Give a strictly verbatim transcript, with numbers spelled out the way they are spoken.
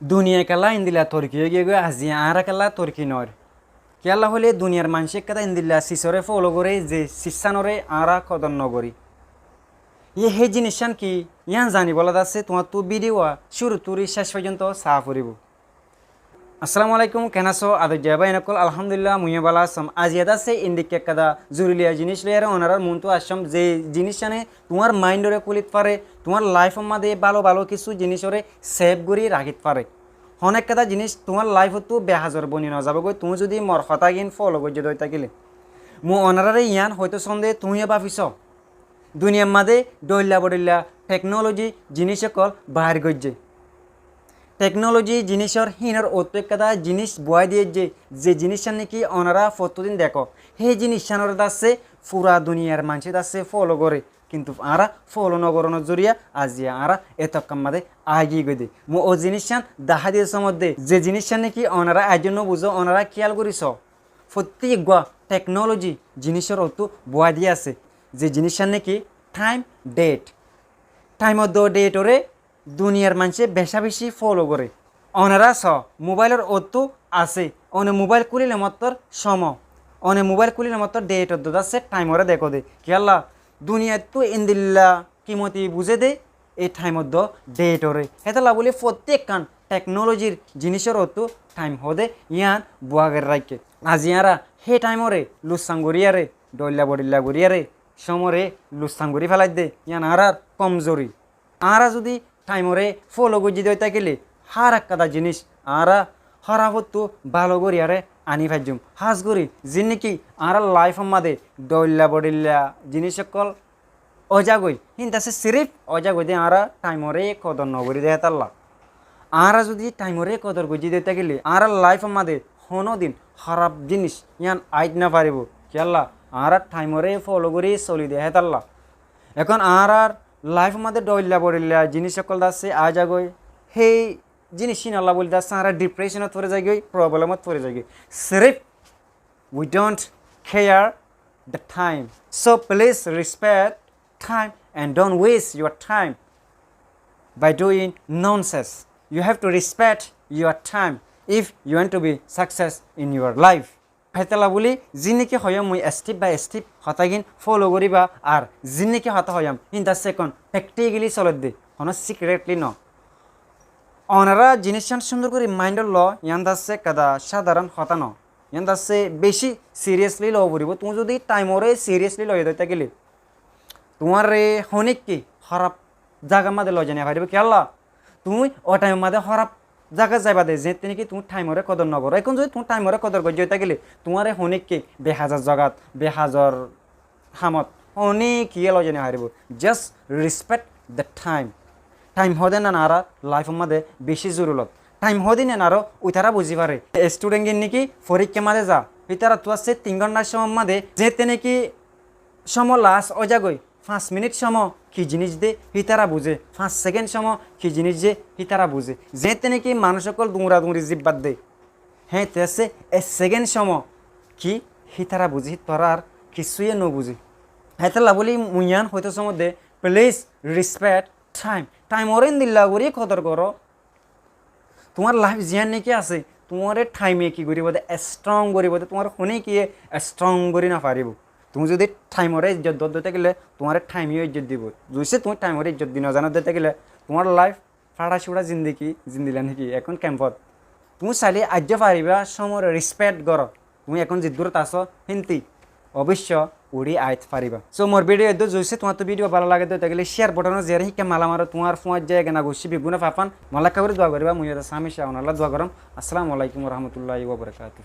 Duniyai kiyólla endilla torki óigiyoi, aijja añára kiyólla torki noóir? Kiyólla hoilé duniyar maincé ekkán endilla sisoré follow goré ze sissánoré añára kodor nogorí. Yé hé jiníccán ki? Yían zanibólla de asé tuáñttú bídiyo cúru turi céc foijjonto saá foribó. Assalamu alaikum, ken asó? Adoijja bái ókkol, alhamdulillah, muiyó bála asóm. Aijja de asé endilla ekkán zoruri jiníc loiyaré onorár muúntu aiccóm, ze jiníccáne tuáñr maindoré kúlit faré, tuáñr laifor máze bála bála kissú jinícoré sef gorí rakít faré. Honó ekkán jiníc tuáñr laifottú behazor boni nozabói, tuñí zodi mor hotágin follow goijjé dói tákile. Mui onoráre yían hoitó sónde tuñí báfi só. Duniyar máze dhoilla bodhoilla teknoloji jiníc ókkol baáir goijjé. Teknoloji jinícor hínor uottú ekkán jiníc buwái diyé ze, ze jiníccán néki onorá fottí din dekó, hé jiníccánoré de asé fura duniyar maincé de asé follow goré. Kintu añára follow nogorónor zoriya aijja añára ettókkar máze aigiyói dé. Mui ó jiníccán dahái diyé somodde, ze jiníccán néki onorá aijjó nobuzó, onorá kiyál gorí só. Fottí eggúa teknoloji jinícor uottú buwái diyé asé, ze jiníccán néki thaim, date. Thaimor dé date oré duniyar maincé becá becí follow goré. Onorá só, mobailor uottú asé, one mobail kúlile mottor cómo, one mobail kúlile mottor date or dé de asé thaimoré dekó dé. Kiyólla? Duniyattú endilla kimoti buzé dé, ei thaimor dé date oré. Hétolla bóli fottí ekkán teknolojir jinícor uottú thaim hoó dé yían buwá gorí raikké. Aijja añára hé thaimoré lussán goríyaré, dhoilla bodhoilla goríyaré, cómoré lussán gorí félai dé, yían añárár komzori. Añára zodi thaimoré follow goijjí dói tákile, hár ekkán jiníc añára hórafottú bála goríyaré aní faijjúm. Hás gorí ziín néki añárár laifor máze dhoilla bodhoilla jiníc ókkol óizagói, híin de asé siríf óizagói dé añára thaimoré kodor nogorí dé hétolla. Añára zodi thaimoré kodor goijjí dói tákile, añárár laifor máze honódin hóraf jiníc yían aít nofaribó. Kiyólla? Añára thaimoré follow gorí soli dé hétolla. Ehón añárár laifor máze dhoilla bodhoilla jiníc ókkol de asé aizagói, hé jiníc hínolla bóli de asé añára depressionot fori zaigói, problemot fori zaigói. Siríf we don't care the time. So please respect time and don't waste your time by doing nonsense. You have to respect your time if you want to be success in your life. Hétolla bóli ziín néki hoiyóm mui step by step hotágin follow goríba, ar ziín néki hotá hoiyóm híin de asé ehón practically solér dé, honó secretly no. Onorá jiníccán cúndor gorí maindot lo, yían de asé ekkán sádharon hotá no. Yían de asé becí seriously loó foribó. Tuñí zodi thaimoré seriously loiyé dói tákile, tuáñre honíkka hóraf zagar máze loizai nofaribó. Kiyólla? Tuñí ó thaimor máze hóraf zagat zaiba dé, zeéñtte néki tuñí thaimoré kodor nogoró. Ehón zodi tuñí thaimoré kodor goijjó dói tákile, tuáñre honíkka behazor zagat, behazor hamot honíkka loizai nofaribó. Just respect the time. Thaim hoó dé yían añárár laifor máze becí zorurot. Thaim hoó dé yían aró uitará buzí faré. Student gín néki foríkka máze za, hítarattú asé tin gónta cómor máze, zeéñtte néki cómo las óizagói, fañs minit cómo ki jiníc dé hítara buzé, fañs sekend cómo ki jiníc dé hítara buzé. Zeéñtte néki manúic ókkol duñra duñri zibbat dé, héeñtte asé ek sekend cómo ki hítara buzé, hítara ar kissúye nobuzé. Hétolla bóli mui yían hoitó somodde, please respect time. Thaimoré endilla gorí kodor goró. Tuáñr laif ziyán néki asé, tuáñre thaime ki goríbo dé, strong goríbo dé, tuáñre honíkka strong gorí nofaríbo. Tuñí zodi thaimoré ijjot dóo dói tákile, tuáñre thaime yó ijjot dibó. Zodi tuñí thaimoré ijjot di nozanó dói tákile, tuáñr laif fáça cúça zindigi, zindilla néki ehón kempot. Tuñí sailé aijjó faribá cómoré respect goró. Tuñí ehón ziddúrot asó, híintu oboicco uçí aáit faribá. So, mor video eddúr, zodi tuáñttú video bála lage dói tákile share button ot ziyaré híkka mala maró, tuáñr fúañijja, egana, guccí beggúne fafán. Mor lá ekká gorí dua goríba, mui yó de asé hámica onollá dua goróm. Assalamu alaikum wa rahmatullahi wa barakatuhu.